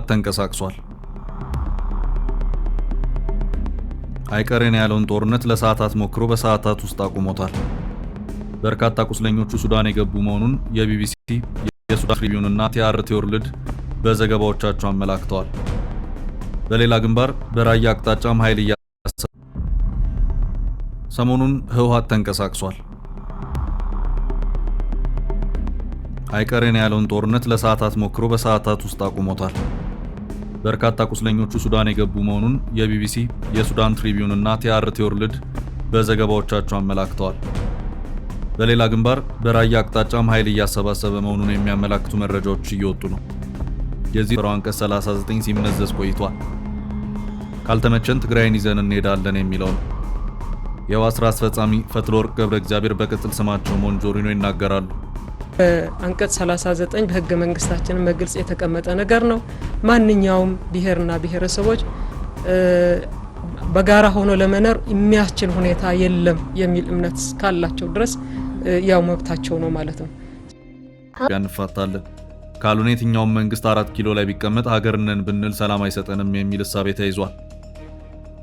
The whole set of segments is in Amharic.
ተንቀሳቅሷል። አይቀሬን ያለውን ጦርነት ለሰዓታት ሞክሮ በሰዓታት ውስጥ አቁሞታል። በርካታ ቁስለኞቹ ሱዳን የገቡ መሆኑን የቢቢሲ፣ የሱዳን ትሪቢዩን እና ቲአርቲ ወርልድ በዘገባዎቻቸው አመላክተዋል። በሌላ ግንባር በራያ አቅጣጫም ኃይል እያሰ ሰሞኑን ህወሓት ተንቀሳቅሷል። አይቀሬን ያለውን ጦርነት ለሰዓታት ሞክሮ በሰዓታት ውስጥ አቁሞታል። በርካታ ቁስለኞቹ ሱዳን የገቡ መሆኑን የቢቢሲ፣ የሱዳን ትሪቢዩን እና ቲአርቲ ወርልድ በዘገባዎቻቸው አመላክተዋል። በሌላ ግንባር በራያ አቅጣጫም ኃይል እያሰባሰበ መሆኑን የሚያመላክቱ መረጃዎች እየወጡ ነው። የዚህ አንቀጽ 39 ሲመዘዝ ቆይቷል። ካልተመቸን ትግራይን ይዘን እንሄዳለን የሚለው ነው። የህወሓት ስራ አስፈጻሚ ፈትለወርቅ ገብረ እግዚአብሔር በቅጽል ስማቸው ሞንጆሪኖ ይናገራሉ። አንቀጽ 39 በህገ መንግስታችን በግልጽ የተቀመጠ ነገር ነው። ማንኛውም ብሔርና ብሔረሰቦች በጋራ ሆኖ ለመኖር የሚያስችል ሁኔታ የለም የሚል እምነት እስካላቸው ድረስ ያው መብታቸው ነው ማለት ነው። ያንፋታለን ካልሆነ የትኛውም መንግስት 4 ኪሎ ላይ ቢቀመጥ ሀገር ነን ብንል ሰላም አይሰጠንም የሚል እሳቤ ተይዟል።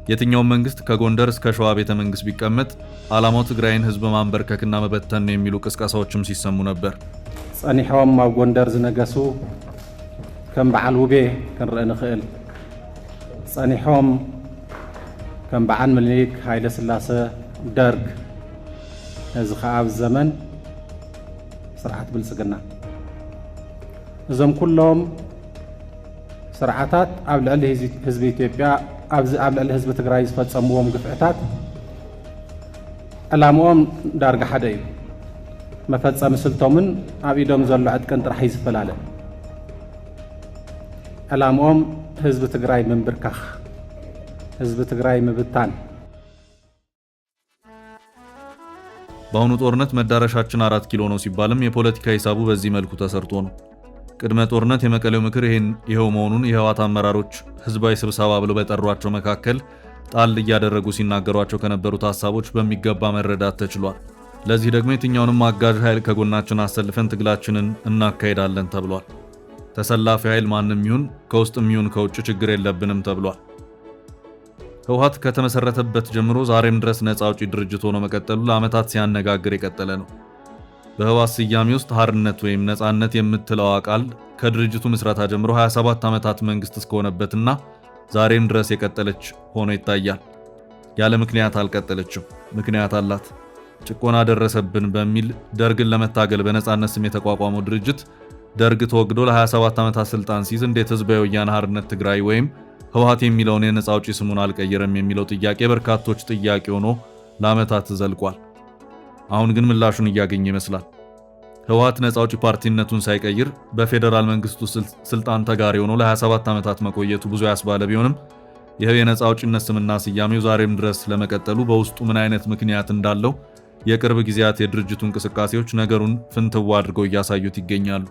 የትኛውም መንግስት ከጎንደር እስከ ሸዋ ቤተ መንግስት ቢቀመጥ ዓላማው ትግራይን ህዝብ ማንበርከክና መበተን ነው የሚሉ ቅስቀሳዎችም ሲሰሙ ነበር። ጸኒሖም ኣብ ጎንደር ዝነገሱ ከም በዓል ውቤ ክንርኢ ንኽእል። ጸኒሖም ከም በዓል ምኒልክ፣ ሃይለ ስላሰ፣ ደርግ፣ እዚ ከዓ ኣብ ዘመን ስርዓት ብልጽግና። እዞም ኩሎም ስርዓታት ኣብ ልዕሊ ህዝቢ ኢትዮጵያ፣ ኣብዚ ኣብ ልዕሊ ህዝቢ ትግራይ ዝፈፀምዎም ግፍዕታት ዕላምኦም ዳርጋ ሓደ እዩ። መፈፀሚ ስልቶምን ኣብ ኢዶም ዘሎ ዕጥቅን ጥራሕ እዩ ዝፈላለ። ዕላምኦም ህዝቢ ትግራይ ምንብርካኽ፣ ህዝቢ ትግራይ ምብታን። በአሁኑ ጦርነት መዳረሻችን 4 ኪሎ ነው ሲባልም የፖለቲካ ሂሳቡ በዚህ መልኩ ተሰርቶ ነው። ቅድመ ጦርነት የመቀሌው ምክር ይሄን ይኸው መሆኑን የህወሓት አመራሮች ህዝባዊ ስብሰባ ብለው በጠሯቸው መካከል ጣል እያደረጉ ሲናገሯቸው ከነበሩት ሀሳቦች በሚገባ መረዳት ተችሏል። ለዚህ ደግሞ የትኛውንም አጋዥ ኃይል ከጎናችን አሰልፈን ትግላችንን እናካሄዳለን ተብሏል። ተሰላፊ ኃይል ማንም ይሁን ከውስጥም ይሁን ከውጭ ችግር የለብንም ተብሏል። ህወሓት ከተመሰረተበት ጀምሮ ዛሬም ድረስ ነፃ አውጪ ድርጅት ሆኖ መቀጠሉ ለዓመታት ሲያነጋግር የቀጠለ ነው። በህወሓት ስያሜ ውስጥ ሀርነት ወይም ነፃነት የምትለዋ ቃል ከድርጅቱ ምስረታ ጀምሮ 27 ዓመታት መንግስት እስከሆነበትና ዛሬም ድረስ የቀጠለች ሆኖ ይታያል። ያለ ምክንያት አልቀጠለችም። ምክንያት አላት። ጭቆና ደረሰብን በሚል ደርግን ለመታገል በነፃነት ስም የተቋቋመው ድርጅት ደርግ ተወግዶ ለ27 ዓመታት ስልጣን ሲይዝ እንዴት ህዝባዊ ወያነ ሓርነት ትግራይ ወይም ህወሓት የሚለውን የነፃ አውጪ ስሙን አልቀየረም የሚለው ጥያቄ በርካቶች ጥያቄ ሆኖ ለዓመታት ዘልቋል። አሁን ግን ምላሹን እያገኘ ይመስላል። ህወሓት ነፃ አውጪ ፓርቲነቱን ሳይቀይር በፌዴራል መንግስቱ ስልጣን ተጋሪ ሆኖ ለ27 ዓመታት መቆየቱ ብዙ ያስባለ ቢሆንም ይኸው የነፃ አውጪነት ስምና ስያሜው ዛሬም ድረስ ለመቀጠሉ በውስጡ ምን አይነት ምክንያት እንዳለው የቅርብ ጊዜያት የድርጅቱ እንቅስቃሴዎች ነገሩን ፍንትው አድርገው እያሳዩት ይገኛሉ።